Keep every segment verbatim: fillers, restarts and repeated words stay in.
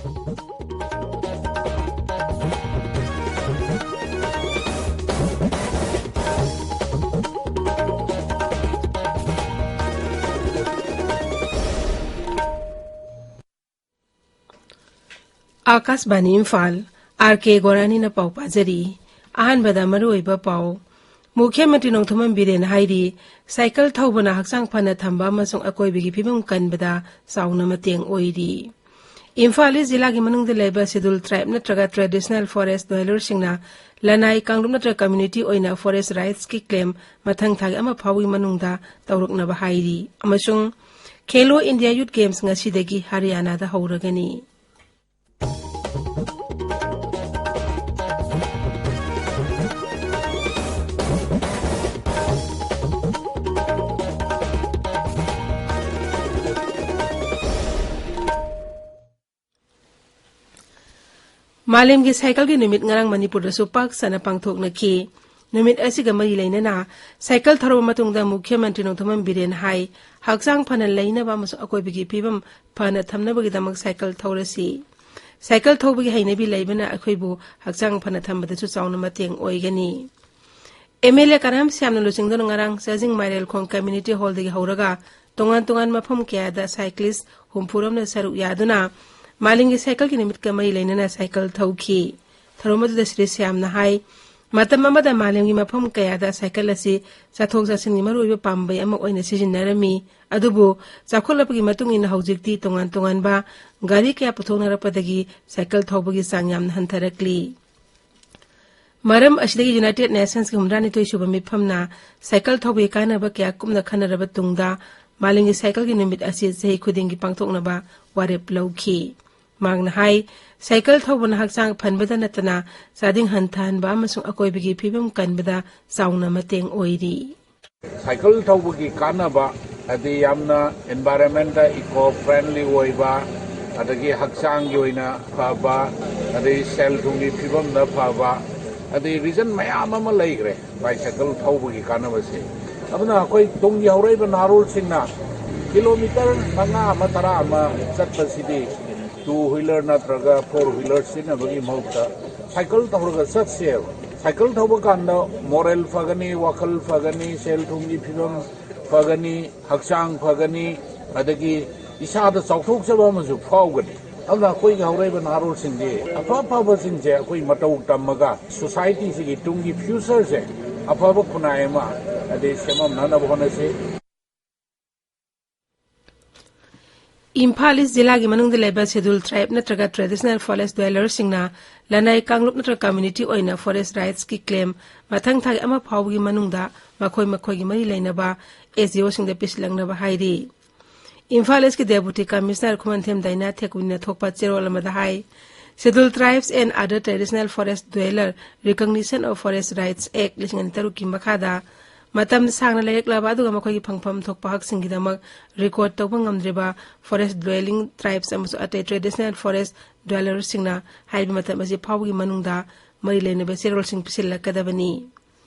ꯑꯥꯀꯥꯁꯕꯥꯅꯤ Imphal, R ꯀꯦ ꯒꯣꯔꯥꯅꯤꯅ ꯄꯥꯎ ꯄꯥꯖꯔꯤ꯫ ꯑꯍꯥꯟꯕꯗ ꯃꯔꯨꯑꯣꯏꯕ ꯄꯥꯎ꯫ ꯃꯨꯈ꯭ꯌ ꯃꯟꯇ꯭ꯔꯤ ꯅꯣꯡꯊꯣꯝꯕꯝ ꯕꯤꯔꯦꯟꯅ ꯍꯥꯏꯔꯤ, ꯁꯥꯏꯀꯜ ꯊꯧꯕꯅ ꯍꯛꯆꯥꯡ ꯐꯅ ꯊꯝꯕ ꯑꯃꯁꯨꯡ ꯑꯀꯣꯏꯕꯒꯤ ꯐꯤꯕꯝ ꯀꯟꯕꯗ ꯆꯥꯎꯅ ꯃꯇꯦꯡ ꯑꯣꯏꯔꯤ꯫ ꯏꯝꯐꯥꯜ ꯏꯁ ꯖꯤꯂꯥꯒꯤ ꯃꯅꯨꯡꯗ ꯂꯩꯕ ꯁꯦꯗꯨꯜ ꯇ꯭ꯔꯥꯏꯕ ꯅꯠꯇ꯭ꯔꯒ ꯇ꯭ꯔꯦꯗꯤꯁꯅꯦꯜ ꯐꯣꯔꯦꯁ ꯗ꯭ꯋꯦꯂꯔꯁꯤꯡꯅ ꯂꯅꯥꯏ ꯀꯥꯡꯂꯨꯞ ꯅꯠꯇ꯭ꯔꯒ ꯀꯝꯃ꯭ꯌꯨꯅꯤꯇꯤ ꯑꯣꯏꯅ ꯐꯣꯔꯦꯁ ꯔꯥꯏꯠꯁꯀꯤ ꯀ꯭ꯂꯦꯝ ꯃꯊꯪ ꯊꯥꯒꯤ ꯑꯃ ꯐꯥꯎꯕꯒꯤ ꯃꯅꯨꯡꯗ ꯇꯧꯔꯛꯅꯕ ꯍꯥꯏꯔꯤ꯫ ꯑꯃꯁꯨꯡ ꯈꯦꯂꯣ ꯏꯟꯗꯤꯌꯥ ꯌꯨꯠ ꯒꯦꯝꯁ ꯉꯁꯤꯗꯒꯤ ꯍꯔꯤꯌꯥꯅꯥꯗ ꯍꯧꯔꯒꯅꯤ꯫ ꯃꯥꯂꯦꯝꯒꯤ ꯁꯥꯏꯀꯜꯒꯤ ꯅꯨꯃꯤꯠ ꯉꯔꯥꯡ ꯃꯅꯤꯄꯨꯔꯗꯁꯨ ꯄꯥꯛ ꯁꯟꯅ ꯄꯥꯡꯊꯣꯛꯅꯈꯤ꯫ ꯅꯨꯃꯤꯠ ꯑꯁꯤꯒ ꯃꯔꯤ ꯂꯩꯅꯅ ꯁꯥꯏꯀꯜ ꯊꯧꯔꯕ ꯃꯇꯨꯡꯗ ꯃꯨꯈ꯭ꯌ ꯃꯟꯇ꯭ꯔꯤ ꯅꯣꯡꯊꯣꯝꯕꯝ ꯕꯤꯔꯦꯟ ꯍꯥꯏ, ꯍꯛꯆꯥꯡ ꯐꯅ ꯂꯩꯅꯕ ꯑꯃꯁꯨꯡ ꯑꯀꯣꯏꯕꯒꯤ ꯐꯤꯕꯝ ꯐꯅ ꯊꯝꯅꯕꯒꯤꯗꯃꯛ ꯁꯥꯏꯀꯜ ꯊꯧꯔꯁꯤ꯫ ꯁꯥꯏꯀꯜ ꯊꯧꯕꯒꯤ ꯍꯩꯅꯕꯤ ꯂꯩꯕꯅ ꯑꯩꯈꯣꯏꯕꯨ ꯍꯛꯆꯥꯡ ꯐꯅ ꯊꯝꯕꯗꯁꯨ ꯆꯥꯎꯅ ꯃꯇꯦꯡ ꯑꯣꯏꯒꯅꯤ꯫ ꯑꯦꯝ ꯑꯦꯜ ꯑꯦ ꯀꯔꯥꯝ ꯁ꯭ꯌꯥꯝꯅ ꯂꯨꯆꯤꯡꯗꯨꯅ ꯉꯔꯥꯡ ꯆꯥꯖꯤꯡ ꯃꯥꯏꯔꯦꯜꯈꯣꯡ ꯀꯝꯃ꯭ꯌꯨꯅꯤꯇꯤ ꯍꯣꯜꯗꯒꯤ ꯍꯧꯔꯒ ꯇꯣꯉꯥꯟ ꯇꯣꯉꯥꯟꯕ ꯃꯐꯝ ꯀꯌꯥꯗ ꯁꯥꯏꯀ꯭ꯂꯤꯁ ꯍꯨꯝꯐꯨꯔꯣꯝꯅ ꯁꯔꯨꯛ ꯌꯥꯗꯨꯅ ꯃꯥꯂꯦꯝꯒꯤ ꯁꯥꯏꯀꯜꯒꯤ ꯅꯨꯃꯤꯠꯀ ꯃꯔꯤ ꯂꯩꯅꯅ ꯁꯥꯏꯀꯜ ꯊꯧꯈꯤ꯫ ꯊꯧꯔꯝ ꯑꯗꯨꯗ ꯁ꯭ꯔꯤ ꯁ꯭ꯌꯥꯝꯅ ꯍꯥꯏ, ꯃꯇꯝ ꯑꯃꯗ ꯃꯥꯂꯦꯝꯒꯤ ꯃꯐꯝ ꯀꯌꯥꯗ ꯁꯥꯏꯀꯜ ꯑꯁꯤ ꯆꯠꯊꯣꯛ ꯆꯠꯁꯤꯟꯒꯤ ꯃꯔꯨꯑꯣꯏꯕ ꯄꯥꯝꯕꯩ ꯑꯃ ꯑꯣꯏꯅ ꯁꯤꯖꯤꯟꯅꯔꯝꯃꯤ꯫ ꯑꯗꯨꯕꯨ ꯆꯥꯎꯈꯠꯂꯛꯄꯒꯤ ꯃꯇꯨꯡ ꯏꯟꯅ ꯍꯧꯖꯤꯛꯇꯤ ꯇꯣꯉꯥꯟ ꯇꯣꯉꯥꯟꯕ ꯒꯥꯔꯤ ꯀꯌꯥ ꯄꯨꯊꯣꯛꯅꯔꯛꯄꯗꯒꯤ ꯁꯥꯏꯀꯜ ꯊꯧꯕꯒꯤ ꯆꯥꯡ ꯌꯥꯝꯅ ꯍꯟꯊꯔꯛꯂꯤ꯫ ꯃꯔꯝ ꯑꯁꯤꯗꯒꯤ ꯌꯨꯅꯥꯏꯇꯦꯗ ꯅꯦꯁꯟꯁꯀꯤ ꯍꯨꯝꯗ꯭ꯔꯥꯅꯤꯊꯣꯏ ꯁꯨꯕ ꯃꯤꯐꯝꯅ ꯁꯥꯏꯀꯜ ꯊꯧꯕꯒꯤ ꯀꯥꯟꯅꯕ ꯀꯌꯥ ꯀꯨꯞꯅ ꯈꯟꯅꯔꯕ ꯇꯨꯡꯗ ꯃꯥꯂꯦꯝꯒꯤ ꯁꯥꯏꯀꯜꯒꯤ ꯅꯨꯃꯤꯠ ꯑꯁꯤ ꯆꯍꯤ ꯈꯨꯗꯤꯡꯒꯤ ꯄꯥꯡꯊꯣꯛꯅꯕ ꯋꯥꯔꯦꯞ ꯂꯧꯈꯤ꯫ ꯃꯍꯥꯛꯅ ꯍꯥꯏ, ꯁꯥꯏꯀꯜ ꯊꯧꯕꯅ ꯍꯛꯆꯥꯡ ꯐꯟꯕꯗ ꯅꯠꯇꯅ ꯆꯥꯗꯤꯡ ꯍꯟꯊꯍꯟꯕ ꯑꯃꯁꯨꯡ ꯑꯀꯣꯏꯕꯒꯤ ꯐꯤꯕꯝ ꯀꯟꯕꯗ ꯆꯥꯎꯅ ꯃꯇꯦꯡ ꯑꯣꯏꯔꯤ꯫ ꯁꯥꯏꯀꯜ ꯊꯧꯕꯒꯤ ꯀꯥꯟꯅꯕ, ꯍꯥꯏꯗꯤ ꯌꯥꯝꯅ ꯏꯟꯚꯥꯏꯔꯟꯃꯦꯟꯗ ꯏꯀꯣ ꯐ꯭ꯔꯦꯟꯂꯤ ꯑꯣꯏꯕ, ꯑꯗꯒꯤ ꯍꯛꯆꯥꯡꯒꯤ ꯑꯣꯏꯅ ꯐꯕ, ꯑꯗꯩ ꯁꯦꯜ ꯊꯨꯝꯒꯤ ꯐꯤꯕꯝꯗ ꯐꯕ, ꯑꯗꯩ ꯔꯤꯖꯟ ꯃꯌꯥꯝ ꯑꯃ ꯂꯩꯈ꯭ꯔꯦ ꯕꯥꯏꯁꯥꯏꯀꯜ ꯊꯧꯕꯒꯤ ꯀꯥꯟꯅꯕꯁꯦ꯫ ꯑꯗꯨꯅ ꯑꯩꯈꯣꯏ ꯇꯨꯡꯒꯤ ꯍꯧꯔꯛꯏꯕ ꯅꯍꯥꯔꯣꯜꯁꯤꯡꯅ ꯀꯤꯂꯣꯃꯤꯇꯔ ꯃꯉꯥ ꯑꯃ, ꯇꯔꯥ ꯑꯃ ꯆꯠꯄꯁꯤꯗꯤ Two wheeler ꯅꯠꯇ꯭ꯔꯒ four wheeler ꯁꯤꯖꯤꯟꯅꯕꯒꯤ ꯃꯍꯨꯠꯇ ꯁꯥꯏꯀꯜ ꯊꯧꯔꯒ ꯆꯠꯁꯦꯕ꯫ ꯁꯥꯏꯀꯜ ꯊꯧꯕ ꯀꯥꯟꯗ ꯃꯣꯔꯦꯜ ꯐꯒꯅꯤ, ꯋꯥꯈꯜ ꯐꯒꯅꯤ, ꯁꯦꯜ ꯊꯨꯝꯒꯤ ꯐꯤꯕꯝ ꯐꯒꯅꯤ, ꯍꯛꯆꯥꯡ ꯐꯒꯅꯤ, ꯑꯗꯒꯤ ꯏꯁꯥꯗ ꯆꯥꯎꯊꯣꯛꯆꯕ ꯑꯃꯁꯨ ꯐꯥꯎꯒꯅꯤ꯫ ꯑꯗꯨꯅ ꯑꯩꯈꯣꯏꯒꯤ ꯍꯧꯔꯛꯏꯕ ꯅꯍꯥꯔꯣꯜꯁꯤꯡꯁꯤ ꯑꯐ ꯑꯐꯕꯁꯤꯡꯁꯦ ꯑꯩꯈꯣꯏ ꯃꯇꯧ ꯇꯝꯃꯒ ꯁꯣꯁꯥꯏꯇꯤꯁꯤꯒꯤ ꯇꯨꯡꯒꯤ ꯐ꯭ꯌꯨꯆꯔꯁꯦ ꯑꯐꯕ ꯈꯨꯟꯅꯥꯏ ꯑꯃ ꯑꯗꯩ ꯁꯦꯝꯃꯝꯅꯅꯕ ꯍꯣꯠꯅꯁꯤ꯫ ꯏꯝꯐꯥꯜ ꯏꯁ ꯖꯤꯂꯥꯒꯤ ꯃꯅꯨꯡꯗ ꯂꯩꯕ ꯁꯦꯗꯨꯜ ꯇ꯭ꯔꯥꯏꯕ ꯅꯠꯇ꯭ꯔꯒ ꯇ꯭ꯔꯦꯗꯤꯁꯅꯦꯜ ꯐꯣꯔꯦꯁ ꯗ꯭ꯋꯦꯂꯔꯁꯤꯡꯅ ꯂꯅꯥꯏ ꯀꯥꯡꯂꯨꯞ ꯅꯠꯇ꯭ꯔꯒ ꯀꯝꯃ꯭ꯌꯨꯅꯤꯇꯤ ꯑꯣꯏꯅ ꯐꯣꯔꯦꯁ ꯔꯥꯏꯠꯁꯀꯤ ꯀ꯭ꯂꯦꯝ ꯃꯊꯪ ꯊꯥꯒꯤ ꯑꯃ ꯐꯥꯎꯕꯒꯤ ꯃꯅꯨꯡꯗ ꯃꯈꯣꯏ ꯃꯈꯣꯏꯒꯤ ꯃꯔꯤ ꯂꯩꯅꯕ ꯑꯦꯁ ꯗꯤ ꯑꯣꯁꯤꯡꯗ ꯄꯤꯁꯤꯜꯂꯛꯅꯕ ꯍꯥꯏꯔꯤ꯫ ꯏꯝꯐꯥꯜ ꯏꯁꯀꯤ ꯗꯦꯄꯨꯇꯤ ꯀꯃꯤꯁꯅꯔ ꯈꯨꯃꯟꯊꯦꯝ ꯗꯥꯏꯅꯥ ꯊꯦꯛꯀꯨꯅꯤꯅ ꯊꯣꯛꯄ ꯆꯦꯔꯣꯜ ꯑꯃꯗ ꯍꯥꯏ, Scheduled Tribes and Other Traditional Forest Dweller Recognition of Forest Rights Act ꯂꯤꯁꯤꯡ ꯑꯅꯤ ꯇꯔꯨꯛꯀꯤ ꯃꯈꯥꯗ ꯃꯇꯝ ꯁꯥꯡꯅ ꯂꯩꯔꯛꯂꯕ ꯑꯗꯨꯒ ꯃꯈꯣꯏꯒꯤ ꯐꯪꯐꯝ ꯊꯣꯛꯄ ꯍꯛꯁꯤꯡꯒꯤꯗꯃꯛ ꯔꯦꯀꯣꯔꯗ ꯇꯧꯕ ꯉꯝꯗ꯭ꯔꯤꯕ ꯐꯣꯔꯦꯁ ꯗ꯭ꯋꯦꯂꯤꯡ ꯇ꯭ꯔꯥꯏꯕꯁ ꯑꯃꯁꯨꯡ ꯑꯇꯩ ꯇ꯭ꯔꯦꯗꯤꯁꯅꯦꯜ ꯐꯣꯔꯦꯁ ꯗ꯭ꯋꯦꯂꯔꯁꯤꯡꯅ ꯍꯥꯏꯔꯤꯕ ꯃꯇꯝ ꯑꯁꯤ ꯐꯥꯎꯕꯒꯤ ꯃꯅꯨꯡꯗ ꯃꯔꯤ ꯂꯩꯅꯕ ꯆꯦꯔꯣꯜꯁꯤꯡ ꯄꯤꯁꯤꯜꯂꯛꯀꯗꯕꯅꯤ꯫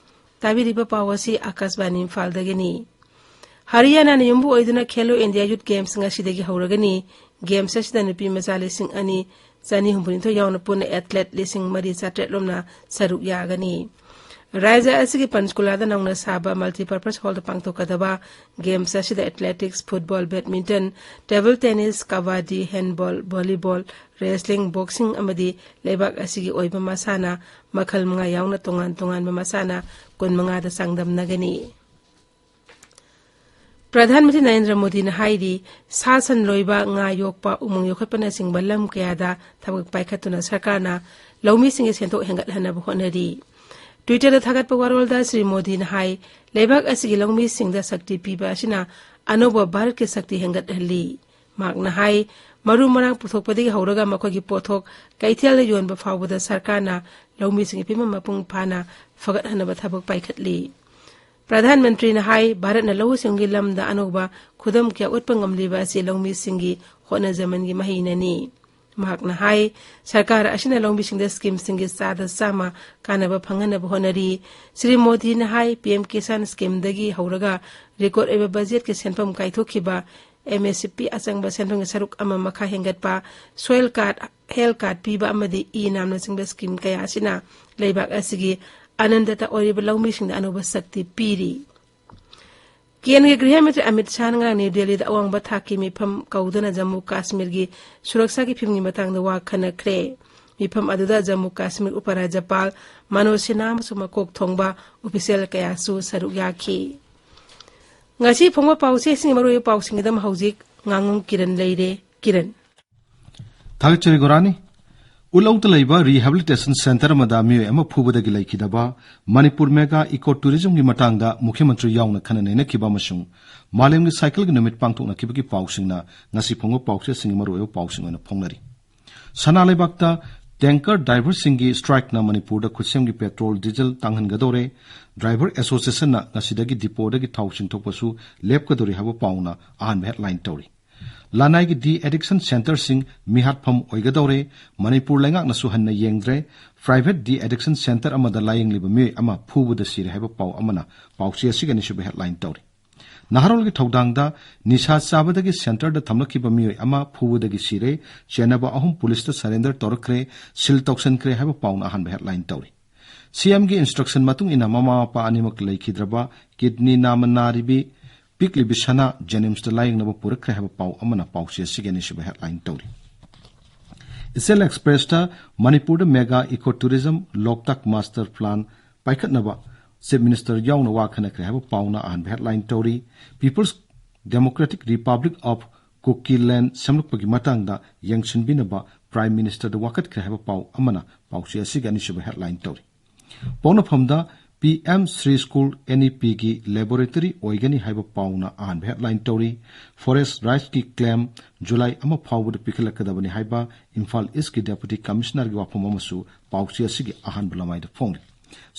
ꯇꯥꯕꯤꯔꯤꯕ ꯄꯥꯎ ꯑꯁꯤ ꯑꯥꯀꯥꯁꯕꯥꯅꯤ ꯏꯝꯐꯥꯜꯗꯒꯤꯅꯤ꯫ ꯍꯔꯤꯌꯥꯅꯥꯅ ꯌꯨꯝꯕꯨ ꯑꯣꯏꯗꯨꯅ ꯈꯦꯂꯣ ꯏꯟꯗꯤꯌꯥ ꯌꯨꯠ ꯒꯦꯝꯁ ꯉꯁꯤꯗꯒꯤ ꯍꯧꯔꯒꯅꯤ꯫ ꯒꯦꯝꯁ ꯑꯁꯤꯗ ꯅꯨꯄꯤ ꯃꯆꯥ ꯂꯤꯁꯤꯡ ꯑꯅꯤ ꯆꯅꯤ ꯍꯨꯝꯐꯨ ꯅꯤꯊꯣꯏ ꯌꯥꯎꯅ ꯄꯨꯟꯅ ꯑꯦꯊꯂꯦꯠ ꯂꯤꯁꯤꯡ ꯃꯔꯤ ꯆꯥꯇ꯭ꯔꯦꯠ ꯂꯣꯝꯅ ꯁꯔꯨꯛ ꯌꯥꯒꯅꯤ꯫ ꯔꯥꯖ꯭ꯌ ꯑꯁꯤꯒꯤ ꯄꯟꯆꯀꯨꯂꯥꯗ ꯅꯧꯅ ꯁꯥꯕ ꯃꯜꯇꯤꯄꯔꯄꯁ ꯍꯣꯜꯗ ꯄꯥꯡꯊꯣꯛꯀꯗꯕ ꯒꯦꯝꯁ ꯑꯁꯤꯗ athletics, football, badminton, table tennis, kabaddi, handball, volleyball, wrestling, boxing ꯑꯃꯗꯤ ꯂꯩꯕꯥꯛ ꯑꯁꯤꯒꯤ ꯑꯣꯏꯕ ꯃꯁꯥꯟꯅ ꯃꯈꯜ ꯃꯉꯥ ꯌꯥꯎꯅ ꯇꯣꯉꯥꯟ ꯇꯣꯉꯥꯟꯕ ꯃꯁꯥꯟꯅ ꯀꯨꯟꯃꯉꯥꯗ ꯆꯥꯡꯗꯝꯅꯒꯅꯤ꯫ ꯄ꯭ꯔꯙꯥꯟ ꯃꯟꯇ꯭ꯔꯤ ꯅꯔꯦꯟꯗ꯭ꯔ ꯃꯣꯗꯤꯅ ꯍꯥꯏꯔꯤ, ꯁꯥ ꯁꯟ ꯂꯣꯏꯕ, ꯉꯥ ꯌꯣꯛꯄ, ꯎꯃꯪ ꯌꯣꯛꯈꯠꯄꯅꯆꯤꯡꯕ ꯂꯝ ꯀꯌꯥꯗ ꯊꯕꯛ ꯄꯥꯏꯈꯠꯇꯨꯅ ꯁꯔꯀꯥꯔꯅ ꯂꯧꯃꯤꯁꯤꯡꯒꯤ ꯁꯦꯟꯊꯣꯛ ꯍꯦꯟꯒꯠꯍꯟꯅꯕ ꯍꯣꯠꯅꯔꯤ꯫ ꯇ꯭ꯋꯤꯇꯔꯗ ꯊꯥꯒꯠꯄ ꯋꯥꯔꯣꯜꯗ ꯁ꯭ꯔꯤ ꯃꯣꯗꯤꯅ ꯍꯥꯏ, ꯂꯩꯕꯥꯛ ꯑꯁꯤꯒꯤ ꯂꯧꯃꯤꯁꯤꯡꯗ ꯁꯛꯇꯤ ꯄꯤꯕ ꯑꯁꯤꯅ ꯑꯅꯧꯕ ꯚꯥꯔꯠꯀꯤ ꯁꯛꯇꯤ ꯍꯦꯟꯒꯠꯍꯜꯂꯤ꯫ ꯃꯍꯥꯛꯅ ꯍꯥꯏ, ꯃꯔꯨ ꯃꯔꯥꯡ ꯄꯨꯊꯣꯛꯄꯗꯒꯤ ꯍꯧꯔꯒ ꯃꯈꯣꯏꯒꯤ ꯄꯣꯠꯊꯣꯛ ꯀꯩꯊꯦꯜꯗ ꯌꯣꯟꯕ ꯐꯥꯎꯕꯗ ꯁꯔꯀꯥꯔꯅ ꯂꯧꯃꯤꯁꯤꯡꯒꯤ ꯐꯤꯕꯝ ꯃꯄꯨꯡ ꯐꯥꯅ ꯐꯒꯠꯍꯟꯅꯕ ꯊꯕꯛ ꯄꯥꯏꯈꯠꯂꯤ꯫ ꯄ꯭ꯔꯙꯥꯟ ꯃꯟꯇ꯭ꯔꯤꯅ ꯍꯥꯏ, ꯚꯥꯔꯠꯅ ꯂꯧꯎ ꯁꯤꯡꯎꯒꯤ ꯂꯝꯗ ꯑꯅꯧꯕ ꯈꯨꯗꯝ ꯀꯌꯥ ꯎꯠꯄ ꯉꯝꯂꯤꯕ ꯑꯁꯤ ꯂꯧꯃꯤꯁꯤꯡꯒꯤ ꯍꯣꯠꯅꯖꯃꯟꯒꯤ ꯃꯍꯩꯅꯅꯤ꯫ ꯃꯍꯥꯛꯅ ꯍꯥꯏ, ꯁꯔꯀꯥꯔ ꯑꯁꯤꯅ ꯂꯧꯃꯤꯁꯤꯡꯗ ꯁ꯭ꯀꯤꯝꯁꯤꯡꯒꯤ ꯆꯥꯗ ꯆꯥꯝꯃ ꯀꯥꯟꯅꯕ ꯐꯪꯍꯟꯅꯕ ꯍꯣꯠꯅꯔꯤ꯫ ꯁ꯭ꯔꯤ ꯃꯣꯗꯤꯅ ꯍꯥꯏ, ꯄꯤ ꯑꯦꯝ ꯀꯤꯁꯥꯟ ꯁ꯭ꯀꯤꯝꯗꯒꯤ ꯍꯧꯔꯒ ꯔꯦꯀꯣꯔꯗ ꯑꯣꯏꯕ ꯕꯖꯦꯠꯀꯤ ꯁꯦꯟꯐꯝ ꯀꯥꯏꯊꯣꯛꯈꯤꯕ ꯑꯦꯝ ꯑꯦꯁ ꯄꯤ ꯑꯆꯪꯕ ꯁꯦꯟꯐꯝꯒꯤ ꯁꯔꯨꯛ ꯑꯃ ꯃꯈꯥ ꯍꯦꯟꯒꯠꯄ, ꯁꯣꯏꯜ ꯀꯥꯔꯗ, ꯍꯦꯜꯊ ꯀꯥꯔꯗ ꯄꯤꯕ ꯑꯃꯗꯤ ꯏ ꯅꯥꯝꯅꯆꯤꯡꯕ ꯁ꯭ꯀꯤꯝ ꯀꯌꯥ ꯑꯁꯤꯅ ꯂꯩꯕꯥꯛ ꯑꯁꯤꯒꯤ ꯑꯅꯟꯗꯇ ꯑꯣꯏꯔꯤꯕ ꯂꯧꯃꯤꯁꯤꯡꯗ ꯑꯅꯧꯕ ꯁꯛꯇꯤ ꯄꯤꯔꯤ꯫ ꯀꯦꯟꯗ꯭ꯔꯒꯤ ꯒ꯭ꯔꯤꯍ ꯃꯟꯇ꯭ꯔꯤ ꯑꯃꯤꯠ ꯁꯥꯍꯅ ꯉꯔꯥꯡ ꯅ꯭ꯌꯨ ꯗꯦꯜꯂꯤꯗ ꯑꯋꯥꯡꯕ ꯊꯥꯛꯀꯤ ꯃꯤꯐꯝ ꯀꯧꯗꯨꯅ ꯖꯝꯃꯨ ꯀꯥꯁꯃꯤꯔꯒꯤ ꯁꯨꯔꯛꯁꯥꯒꯤ ꯐꯤꯕꯝꯒꯤ ꯃꯇꯥꯡꯗ ꯋꯥ ꯈꯟꯅꯈ꯭ꯔꯦ꯫ ꯃꯤꯐꯝ ꯑꯗꯨꯗ ꯖꯝꯃꯨ ꯀꯥꯁꯃꯤꯔ ꯎꯄꯔꯥꯖ꯭ꯌꯄꯥꯜ ꯃꯅꯣꯖ ꯁꯤꯟꯍꯥ ꯑꯃꯁꯨꯡ ꯃꯀꯣꯛ ꯊꯣꯡꯕ ꯑꯣꯐꯤꯁꯤꯌꯦꯜ ꯀꯌꯥꯁꯨ ꯁꯔꯨꯛ ꯌꯥꯈꯤ꯫ ꯉꯁꯤ ꯐꯣꯡꯕ ꯄꯥꯎꯆꯦꯁꯤꯡꯒꯤ ꯃꯔꯨꯑꯣꯏꯕ ꯄꯥꯎꯁꯤꯡꯒꯤꯗꯃꯛ ꯍꯧꯖꯤꯛ ꯉꯥꯉꯣꯝ ꯀꯤꯔꯟ ꯂꯩꯔꯦ꯫ ꯀꯤꯔꯟ꯫ ꯊꯥꯒꯠꯆꯔꯤ ꯒꯣꯔꯥꯅꯤ꯫ ꯎꯠꯂꯧꯗ ꯂꯩꯕ ꯔꯤꯍꯦꯕꯤꯂꯤꯇꯦꯁꯟ ꯁꯦꯟꯇꯔ ꯑꯃꯗ ꯃꯤꯑꯣꯏ ꯑꯃ ꯐꯨꯕꯗꯒꯤ ꯂꯩꯈꯤꯗꯕ ꯃꯅꯤꯄꯨꯔ ꯃꯦꯒꯥ ꯏꯀꯣ ꯇꯨꯔꯤꯖꯝꯒꯤ ꯃꯇꯥꯡꯗ ꯃꯨꯈ꯭ꯌ ꯃꯟꯇ꯭ꯔꯤ ꯌꯥꯎꯅ ꯈꯟꯅ ꯅꯩꯅꯈꯤꯕ ꯑꯃꯁꯨꯡ ꯃꯥꯂꯦꯝꯒꯤ ꯁꯥꯏꯀꯜꯒꯤ ꯅꯨꯃꯤꯠ ꯄꯥꯡꯊꯣꯛꯅꯈꯤꯕꯒꯤ ꯄꯥꯎꯁꯤꯡꯅ ꯉꯁꯤ ꯐꯣꯡꯕ ꯄꯥꯎꯆꯦꯁꯤꯡꯒꯤ ꯃꯔꯨꯑꯣꯏꯕ ꯄꯥꯎꯁꯤꯡ ꯑꯣꯏꯅ ꯐꯣꯡꯅꯔꯤ꯫ ꯁꯅꯥ ꯂꯩꯕꯥꯛꯇ ꯇꯦꯡꯀꯔ ꯗ꯭ꯔꯥꯏꯚꯔꯁꯤꯡꯒꯤ ꯁ꯭ꯇ꯭ꯔꯥꯏꯛꯅ ꯃꯅꯤꯄꯨꯔꯗ ꯈꯨꯠꯁꯦꯝꯒꯤ ꯄꯦꯇ꯭ꯔꯣꯜ, ꯗꯤꯖꯜ ꯇꯥꯡꯍꯟꯒꯗꯧꯔꯦ꯫ ꯗ꯭ꯔꯥꯏꯚꯔ ꯑꯦꯁꯣꯁꯤꯌꯦꯁꯟꯅ ꯉꯁꯤꯗꯒꯤ ꯗꯤꯄꯣꯗꯒꯤ ꯊꯥꯎ ꯆꯤꯡꯊꯣꯛꯄꯁꯨ ꯂꯦꯞꯀꯗꯧꯔꯤ ꯍꯥꯏꯕ ꯄꯥꯎꯅ ꯑꯍꯥꯟꯕ ꯍꯦꯗꯂꯥꯏꯟ ꯇꯧꯔꯤ꯫ ꯂꯅꯥꯏꯒꯤ ꯗꯤ ꯑꯦꯗꯤꯛꯁꯟ ꯁꯦꯟꯇꯔꯁꯤꯡ ꯃꯤꯍꯥꯠꯐꯝ ꯑꯣꯏꯒꯗꯧꯔꯦ꯫ ꯃꯅꯤꯄꯨꯔ ꯂꯩꯉꯥꯛꯅꯁꯨ ꯍꯟꯅ ꯌꯦꯡꯗ꯭ꯔꯦ꯫ ꯄ꯭ꯔꯥꯏꯚꯦꯠ ꯗꯤ ꯑꯦꯗꯤꯛꯁꯟ ꯁꯦꯟꯇꯔ ꯑꯃꯗ ꯂꯥꯌꯦꯡꯂꯤꯕ ꯃꯤꯑꯣꯏ ꯑꯃ ꯐꯨꯕꯗ ꯁꯤꯔꯦ ꯍꯥꯏꯕ ꯄꯥꯎ ꯑꯃꯅ ꯄꯥꯎꯆꯦ ꯑꯁꯤꯒꯤ ꯑꯅꯤꯁꯨꯕ ꯍꯦꯗꯂꯥꯏꯟ ꯇꯧꯔꯤ꯫ ꯅꯍꯥꯔꯣꯜꯒꯤ ꯊꯧꯗꯥꯡꯗ ꯅꯤꯁꯥ ꯆꯥꯕꯗꯒꯤ ꯁꯦꯟꯇꯔꯗ ꯊꯝꯂꯛꯈꯤꯕ ꯃꯤꯑꯣꯏ ꯑꯃ ꯐꯨꯕꯗꯒꯤ ꯁꯤꯔꯦ꯫ ꯆꯦꯟꯅꯕ ꯑꯍꯨꯝ ꯄꯨꯂꯤꯁꯇ ꯁꯔꯦꯟꯗꯔ ꯇꯧꯔꯛꯈ꯭ꯔꯦ, ꯁꯤꯜ ꯇꯧꯁꯟꯈ꯭ꯔꯦ ꯍꯥꯏꯕ ꯄꯥꯎꯅ ꯑꯍꯥꯟꯕ ꯍꯦꯗꯂꯥꯏꯟ ꯇꯧꯔꯤ꯫ ꯁꯤꯑꯦꯝꯒꯤ ꯏꯟꯁꯇ꯭ꯔꯛꯁꯟ ꯃꯇꯨꯡ ꯏꯟꯅ ꯃꯃꯥ ꯃꯄꯥ ꯑꯅꯤꯃꯛ ꯂꯩꯈꯤꯗ꯭ꯔꯕ ꯀꯤꯗꯅꯤ ꯅꯥꯝꯃ ꯅꯥꯔꯤꯕꯤ ꯄꯤꯛꯂꯤꯕꯤ ꯁꯅꯥ ꯖꯦꯅꯤꯝꯁꯇ ꯂꯥꯌꯦꯡꯅꯕ ꯄꯨꯔꯛꯈ꯭ꯔꯦ ꯍꯥꯏꯕ ꯄꯥꯎ ꯑꯃꯅ ꯄꯥꯎꯆꯦ ꯑꯁꯤꯒꯤ ꯑꯅꯤꯁꯨꯕ ꯍꯦꯗꯂꯥꯏꯟ ꯇꯧꯔꯤ꯫ ꯏꯆꯦꯜ ꯑꯦꯛꯁꯄ꯭ꯔꯦꯁꯇ ꯃꯅꯤꯄꯨꯔꯗ ꯃꯦꯒꯥ ꯏꯀꯣ ꯇꯨꯔꯤꯖꯝ ꯂꯣꯛꯇꯥꯛ ꯃꯥꯁꯇꯔ ꯄ꯭ꯂꯥꯟ ꯄꯥꯏꯈꯠꯅꯕ ꯆꯤꯐ ꯃꯤꯅꯤꯁꯇꯔ ꯌꯥꯎꯅ ꯋꯥ ꯈꯟꯅꯈ꯭ꯔꯦ ꯍꯥꯏꯕ ꯄꯥꯎꯅ ꯑꯍꯥꯟꯕ ꯍꯦꯗꯂꯥꯏꯟ ꯇꯧꯔꯤ꯫ ꯄꯤꯄꯜꯁ ꯗꯦꯃꯣꯀ꯭ꯔꯦꯇꯤꯛ ꯔꯤꯄꯕ꯭ꯂꯤꯛ ꯑꯣꯐ ꯀꯨꯀꯤꯂꯦꯟ ꯁꯦꯝꯂꯛꯄꯒꯤ ꯃꯇꯥꯡꯗ ꯌꯦꯡꯁꯤꯟꯕꯤꯅꯕ ꯄ꯭ꯔꯥꯏꯝ ꯃꯤꯅꯤꯁꯇꯔꯗ ꯋꯥꯀꯠꯈ꯭ꯔꯦ ꯍꯥꯏꯕ ꯄꯥꯎ ꯑꯃꯅ ꯄꯥꯎꯆꯦ ꯑꯁꯤꯒꯤ ꯑꯅꯤꯁꯨꯕ ꯍꯦꯗꯂꯥꯏꯟ ꯇꯧꯔꯤ꯫ ꯄꯣꯛꯅꯐꯝꯗ P M Shri school N E ꯄꯤꯒꯤ ꯂꯦꯕꯣꯔꯦꯇꯔꯤ ꯑꯣꯏꯒꯅꯤ ꯍꯥꯏꯕ ꯄꯥꯎꯅ ꯑꯍꯥꯟꯕ ꯍꯦꯗꯂꯥꯏꯟ ꯇꯧꯔꯤ꯫ ꯐꯣꯔꯦꯁ ꯔꯥꯏꯠꯁꯀꯤ ꯀ꯭ꯂꯦꯝ ꯖꯨꯂꯥꯏ ꯑꯃ ꯐꯥꯎꯕꯗ ꯄꯤꯈꯠꯂꯛꯀꯗꯕꯅꯤ ꯍꯥꯏꯕ ꯏꯝꯐꯥꯜ ꯏꯁꯀꯤ ꯗꯦꯄꯨꯇꯤ ꯀꯃꯤꯁꯅꯔꯒꯤ ꯋꯥꯐꯝ ꯑꯃꯁꯨ ꯄꯥꯎꯆꯦ ꯑꯁꯤꯒꯤ ꯑꯍꯥꯟꯕ ꯂꯃꯥꯏꯗ ꯐꯣꯡꯂꯤ꯫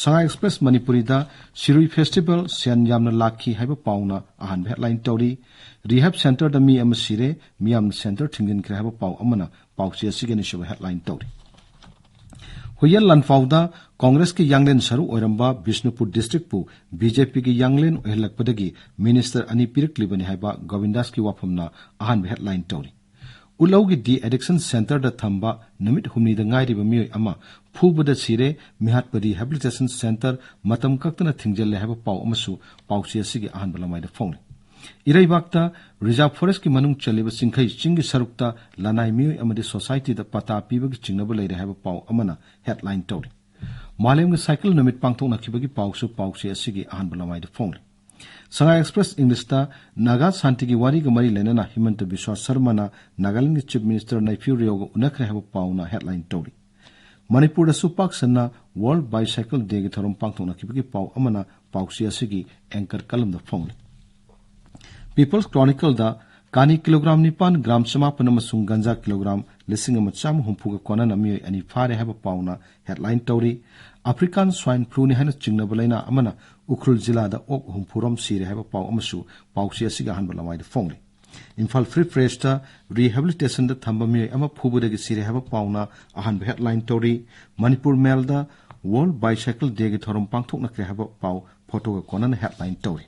ꯁꯉꯥꯏ ꯑꯦꯛꯁꯄ꯭ꯔꯦꯁ ꯃꯅꯤꯄꯨꯔꯤꯗ ꯁꯤꯔꯨꯏ ꯐꯦꯁꯇꯤꯚꯦꯜ ꯁꯦꯟ ꯌꯥꯝꯅ ꯂꯥꯛꯈꯤ ꯍꯥꯏꯕ ꯄꯥꯎꯅ ꯑꯍꯥꯟꯕ ꯍꯦꯗꯂꯥꯏꯟ ꯇꯧꯔꯤ꯫ ꯔꯤꯍꯦꯕ ꯁꯦꯟꯇꯔꯗ ꯃꯤ ꯑꯃ ꯁꯤꯔꯦ, ꯃꯤꯌꯥꯝꯅ ꯁꯦꯟꯇꯔ ꯊꯤꯡꯖꯤꯟꯈ꯭ꯔꯦ ꯍꯥꯏꯕ ꯄꯥꯎ ꯑꯃꯅ ꯄꯥꯎꯆꯦ ꯑꯁꯤꯒꯤ ꯑꯅꯤꯁꯨꯕ ꯍꯦꯗꯂꯥꯏꯟ ꯇꯧꯔꯤ꯫ ꯍꯨꯏꯌꯦꯟ ꯂꯥꯟꯐꯥꯎꯗ ꯀꯣꯡꯒ꯭ꯔꯦꯁꯀꯤ ꯌꯥꯡꯂꯦꯟ ꯁꯔꯨ ꯑꯣꯏꯔꯝꯕ ꯕꯤꯁꯅꯨꯄꯨꯔ ꯗꯤꯁꯇ꯭ꯔꯤꯛꯄꯨ ꯕꯤ ꯖꯦ ꯄꯤꯒꯤ ꯌꯥꯡꯂꯦꯟ ꯑꯣꯏꯍꯜꯂꯛꯄꯗꯒꯤ ꯃꯤꯅꯤꯁꯇꯔ ꯑꯅꯤ ꯄꯤꯔꯛꯂꯤꯕꯅꯤ ꯍꯥꯏꯕ ꯒꯣꯕꯤꯟꯗꯥꯁꯀꯤ ꯋꯥꯐꯝꯅ ꯑꯍꯥꯟꯕ ꯍꯦꯗꯂꯥꯏꯟ ꯇꯧꯔꯤ꯫ ꯎꯠꯂꯧꯒꯤ ꯗꯤ ꯑꯦꯗꯤꯛꯁꯟ ꯁꯦꯟꯇꯔꯗ ꯊꯝꯕ ꯅꯨꯃꯤꯠ ꯍꯨꯝꯅꯤꯗ ꯉꯥꯏꯔꯤꯕ ꯃꯤꯑꯣꯏ ꯑꯃ ꯐꯨꯕꯗ ꯁꯤꯔꯦ, ꯃꯤꯍꯥꯠꯄ ꯔꯤꯍꯦꯕꯤꯂꯤꯇꯦꯁꯟ ꯁꯦꯟꯇꯔ ꯃꯇꯝ ꯀꯛꯇꯅ ꯊꯤꯡꯖꯤꯜꯂꯦ ꯍꯥꯏꯕ ꯄꯥꯎ ꯑꯃꯁꯨ ꯄꯥꯎꯆꯦ ꯑꯁꯤꯒꯤ ꯑꯍꯥꯟꯕ ꯂꯃꯥꯏꯗ ꯐꯣꯡꯂꯤ꯫ ꯏꯔꯩꯕꯥꯛꯇ ꯔꯤꯖꯥꯔꯚ ꯐꯣꯔꯦꯁ꯭ꯠꯀꯤ ꯃꯅꯨꯡ ꯆꯜꯂꯤꯕ ꯆꯤꯡꯈꯩ ꯆꯤꯡꯒꯤ ꯁꯔꯨꯛꯇ ꯂꯅꯥꯏ ꯃꯤꯑꯣꯏ ꯑꯃꯗꯤ ꯁꯣꯁꯥꯏꯇꯤꯗ ꯄꯇꯥ ꯄꯤꯕꯒꯤ ꯆꯤꯡꯅꯕ ꯂꯩꯔꯦ ꯍꯥꯏꯕ ꯄꯥꯎ ꯑꯃꯅ ꯍꯦꯗꯂꯥꯏꯟ ꯇꯧꯔꯤ꯫ ꯃꯥꯂꯦꯝꯒꯤ ꯁꯥꯏꯀꯜ ꯅꯨꯃꯤꯠ ꯄꯥꯡꯊꯣꯛꯅꯈꯤꯕꯒꯤ ꯄꯥꯎꯁꯨ ꯄꯥꯎꯆꯦ ꯑꯁꯤꯒꯤ ꯑꯍꯥꯟꯕ ꯂꯃꯥꯏꯗ ꯐꯣꯡꯂꯤ꯫ ꯁꯉꯥꯏ ꯑꯦꯛꯁꯄ꯭ꯔꯦꯁ ꯏꯪꯂꯤꯁꯇ ꯅꯥꯒꯥ ꯁꯥꯟꯇꯤꯒꯤ ꯋꯥꯔꯤꯒ ꯃꯔꯤ ꯂꯩꯅꯅ ꯍꯤꯃꯟꯇ ꯕꯤꯁ꯭ꯋꯥ ꯁꯔꯃꯅ ꯅꯥꯒꯥꯂꯦꯟꯗꯒꯤ ꯆꯤꯐ ꯃꯤꯅꯤꯁꯇꯔ ꯅꯩꯐꯤꯌꯨ ꯔꯤꯑꯣꯒ ꯎꯅꯈ꯭ꯔꯦ ꯍꯥꯏꯕ ꯄꯥꯎꯅ ꯍꯦꯗꯂꯥꯏꯟ ꯇꯧꯔꯤ꯫ ꯃꯅꯤꯄꯨꯔꯗꯁꯨ ꯄꯥꯛ ꯁꯟꯅ ꯋꯥꯔꯜꯗ ꯕꯥꯏꯁꯥꯏꯀꯜ ꯗꯦꯒꯤ ꯊꯧꯔꯝ ꯄꯥꯡꯊꯣꯛꯅꯈꯤꯕꯒꯤ ꯄꯥꯎ ꯑꯃꯅ ꯄꯥꯎꯆꯦ ꯑꯁꯤꯒꯤ ꯑꯦꯡꯀꯔ ꯀꯂꯝꯗ ꯐꯣꯡꯂꯤ꯫ ꯄꯤꯄꯜꯁ ꯀ꯭ꯔꯣꯅꯤꯀꯜꯗ ꯀꯥꯅꯤ ꯀꯤꯂꯣꯒ꯭ꯔꯥꯝ ꯅꯤꯄꯥꯟ, ꯒ꯭ꯔꯥꯝ ꯆꯃꯥꯄꯟ ꯑꯃꯁꯨꯡ ꯒꯟꯖꯥ ꯀꯤꯂꯣꯒ꯭ꯔꯥꯝ ꯂꯤꯁꯤꯡ ꯑꯃ ꯆꯥꯝꯃ ꯍꯨꯝꯐꯨꯒ ꯀꯣꯟꯅꯅ ꯃꯤꯑꯣꯏ ꯑꯅꯤ ꯐꯥꯔꯦ ꯍꯥꯏꯕ ꯄꯥꯎꯅ ꯍꯦꯗꯂꯥꯏꯟ ꯇꯧꯔꯤ꯫ ꯑꯐ꯭ꯔꯤꯀꯥꯟ ꯁ꯭ꯋꯥꯏꯟ ꯐ꯭ꯂꯨꯅꯤ ꯍꯥꯏꯅ ꯆꯤꯡꯅꯕ ꯂꯩꯅꯥ ꯑꯃꯅ ꯎꯈ꯭ꯔꯨꯜ ꯖꯤꯂꯥꯗ ꯑꯣꯛ ꯍꯨꯝꯐꯨꯔꯣꯝ ꯁꯤꯔꯦ ꯍꯥꯏꯕ ꯄꯥꯎ ꯑꯃꯁꯨ ꯄꯥꯎꯆꯦ ꯑꯁꯤꯒꯤ ꯑꯍꯥꯟꯕ ꯂꯃꯥꯏꯗ ꯐꯣꯡꯂꯤ꯫ ꯏꯝꯐꯥꯜ ꯐ꯭ꯔꯤ ꯄ꯭ꯔꯦꯁꯇ ꯔꯤꯍꯦꯕꯤꯂꯤꯇꯦꯁꯟꯗ ꯊꯝꯕ ꯃꯤꯑꯣꯏ ꯑꯃ ꯐꯨꯕꯗꯒꯤ ꯁꯤꯔꯦ ꯍꯥꯏꯕ ꯄꯥꯎꯅ ꯑꯍꯥꯟꯕ ꯍꯦꯗꯂꯥꯏꯟ ꯇꯧꯔꯤ꯫ ꯃꯅꯤꯄꯨꯔ ꯃꯦꯜꯗ ꯋꯥꯔꯜꯗ ꯕꯥꯏꯁꯥꯏꯀꯜ ꯗꯦꯒꯤ ꯊꯧꯔꯝ ꯄꯥꯡꯊꯣꯛꯅꯈ꯭ꯔꯦ ꯍꯥꯏꯕ ꯄꯥꯎ ꯐꯣꯇꯣꯒ ꯀꯣꯟꯅꯅ ꯍꯦꯗꯂꯥꯏꯟ ꯇꯧꯔꯤ꯫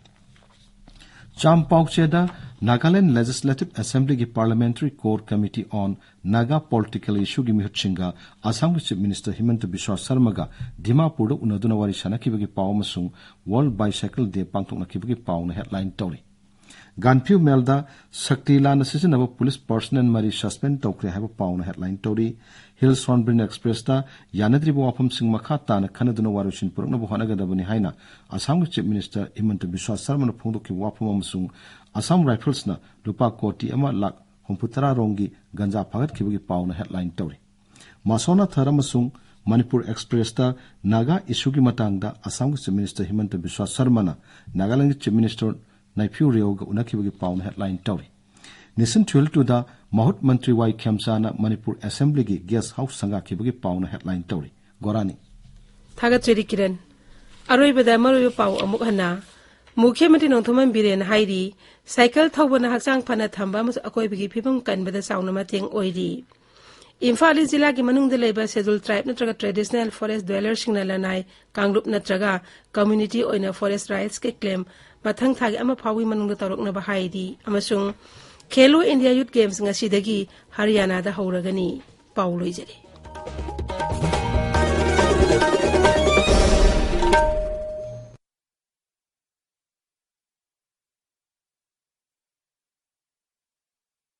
ꯆꯥꯝ ꯄꯥꯎꯆꯦꯗ ꯅꯥꯒꯥꯂꯦꯟꯗ ꯂꯦꯖꯤꯁꯂꯦꯇꯤꯚ ꯑꯦꯁꯦꯝꯕ꯭ꯂꯤꯒꯤ Parliamentary Core Committee on Naga Political Issueꯒꯤ ꯃꯤꯍꯨꯠꯁꯤꯡꯒ ꯑꯁꯥꯝꯒꯤ ꯆꯤꯐ ꯃꯤꯅꯤꯁꯇꯔ ꯍꯤꯃꯟꯇ ꯕꯤꯁ꯭ꯋꯥ ꯁꯔꯃꯒ ꯗꯤꯃꯥꯄꯨꯔꯗ ꯎꯅꯗꯨꯅ ꯋꯥꯔꯤ ꯁꯥꯅꯈꯤꯕꯒꯤ ꯄꯥꯎ ꯑꯃꯁꯨꯡ ꯋꯥꯔꯜꯗ ꯕꯥꯏꯁꯥꯏꯀꯜ ꯗꯦ ꯄꯥꯡꯊꯣꯛꯅꯈꯤꯕꯒꯤ ꯄꯥꯎꯅ ꯍꯦꯗꯂꯥꯏꯟ ꯇꯧꯔꯤ꯫ ꯒꯥꯟꯐꯤꯌꯨ ꯃꯦꯜꯗ ꯁꯛꯇꯤ ꯂꯥꯟꯅ ꯁꯤꯖꯤꯟꯅꯕ ꯄꯨꯂꯤꯁ ꯄꯔꯁꯅꯦꯜ ꯃꯔꯤ ꯁꯁꯄꯦꯟ ꯇꯧꯈ꯭ꯔꯦ ꯍꯥꯏꯕ ꯄꯥꯎꯅ ꯍꯦꯗꯂꯥꯏꯟ ꯇꯧꯔꯤ꯫ ꯍꯤꯜꯁ ꯍꯣꯔꯟꯕꯤꯜ ꯑꯦꯛꯁꯄ꯭ꯔꯦꯁꯇ ꯌꯥꯅꯗ꯭ꯔꯤꯕ ꯋꯥꯐꯝꯁꯤꯡ ꯃꯈꯥ ꯇꯥꯅ ꯈꯟꯅꯗꯨꯅ ꯋꯥꯔꯣꯏꯁꯤꯟ ꯄꯨꯔꯛꯅꯕ ꯍꯣꯠꯅꯒꯗꯕꯅꯤ ꯍꯥꯏꯅ ꯑꯁꯥꯝꯒꯤ ꯆꯤꯐ ꯃꯤꯅꯤꯁꯇꯔ ꯍꯤꯃꯟꯇ ꯕꯤꯁ꯭ꯋꯥ ꯁꯔꯃꯅ ꯐꯣꯡꯗꯣꯛꯈꯤꯕ ꯋꯥꯐꯝ ꯑꯃꯁꯨꯡ ꯑꯁꯥꯝ ꯔꯥꯏꯐꯜꯁꯅ ꯂꯨꯄꯥ ꯀꯣꯇꯤ ꯑꯃ ꯂꯥꯈ ꯍꯨꯝꯐꯨꯇꯔꯥ ꯔꯣꯝꯒꯤ ꯒꯟꯖꯥ ꯐꯥꯒꯠꯈꯤꯕꯒꯤ ꯄꯥꯎꯅ ꯍꯦꯗꯂꯥꯏꯟ ꯇꯧꯔꯤ꯫ ꯃꯥꯁꯣꯅꯥ ꯊꯔ ꯑꯃꯁꯨꯡ ꯃꯅꯤꯄꯨꯔ ꯑꯦꯛꯁꯄ꯭ꯔꯦꯁꯇ ꯅꯥꯒꯥ ꯏꯁꯨꯒꯤ ꯃꯇꯥꯡꯗ ꯑꯁꯥꯝꯒꯤ ꯆꯤꯐ ꯃꯤꯅꯤꯁꯇꯔ ꯍꯤꯃꯟꯇ ꯕꯤꯁ꯭ꯋꯥ ꯁꯔꯃꯅ ꯅꯥꯒꯥꯂꯦꯟꯗꯒꯤ ꯆꯤꯐ ꯃꯤꯅꯤꯁꯇꯔ ꯅꯩꯐꯤꯌꯨ ꯔꯤꯑꯣꯒ ꯎꯅꯈꯤꯕꯒꯤ ꯄꯥꯎꯅ ꯍꯦꯗꯂꯥꯏꯟ ꯇꯧꯔꯤ꯫ ꯅꯦꯁꯟ ꯇꯨꯋꯦꯜꯇꯨꯗ ꯃꯍꯨꯠ ꯃꯟꯇ꯭ꯔꯤ ꯋꯥꯏ ꯈꯦꯝꯆꯥꯅ ꯃꯅꯤꯄꯨꯔ ꯑꯦꯁꯦꯝꯕ꯭ꯂꯤꯒꯤ ꯒꯦꯁ ꯍꯥꯎꯁ ꯁꯪꯒꯥꯈꯤꯕꯒꯤ ꯄꯥꯎꯅ ꯍꯦꯗꯂꯥꯏꯟ ꯇꯧꯔꯤ꯫ ꯒꯣꯔꯥꯅꯤ꯫ ꯊꯥꯒꯠꯆꯔꯤ ꯀꯤꯔꯟ꯫ ꯑꯔꯣꯏꯕꯗ ꯃꯔꯨꯑꯣꯏꯕ ꯄꯥꯎ ꯑꯃꯨꯛ ꯍꯟꯅ꯫ ꯃꯨꯈ꯭ꯌ ꯃꯟꯇ꯭ꯔꯤ ꯅꯣꯡꯊꯣꯝꯕꯝ ꯕꯤꯔꯦꯟ ꯍꯥꯏꯔꯤ, ꯁꯥꯏꯀꯜ ꯊꯧꯕꯅ ꯍꯛꯆꯥꯡ ꯐꯅ ꯊꯝꯕ ꯑꯃꯁꯨꯡ ꯑꯀꯣꯏꯕꯒꯤ ꯐꯤꯕꯝ ꯀꯟꯕꯗ ꯆꯥꯎꯅ ꯃꯇꯦꯡ ꯑꯣꯏꯔꯤ꯫ ꯏꯝꯐꯥꯜ ꯏꯁ ꯖꯤꯂꯥꯒꯤ ꯃꯅꯨꯡꯗ ꯂꯩꯕ Scheduled Tribe ꯅꯠꯇ꯭ꯔꯒ Traditional Forest Dwellerꯁꯤꯡꯅ ꯂꯅꯥꯏ ꯀꯥꯡꯂꯨꯞ ꯅꯠꯇ꯭ꯔꯒ community ꯑꯣꯏꯅ forest rightsꯀꯤ claim ꯃꯊꯪ ꯊꯥꯒꯤ ꯑꯃ ꯐꯥꯎꯕꯒꯤ ꯃꯅꯨꯡꯗ ꯇꯧꯔꯛꯅꯕ ꯍꯥꯏꯔꯤ꯫ ꯑꯃꯁꯨꯡ Khelo India Youth Games ꯉꯁꯤꯗꯒꯤ ꯍꯔꯤꯌꯥꯅꯥꯗ ꯍꯧꯔꯒꯅꯤ꯫ ꯄꯥꯎ ꯂꯣꯏꯖꯔꯦ꯫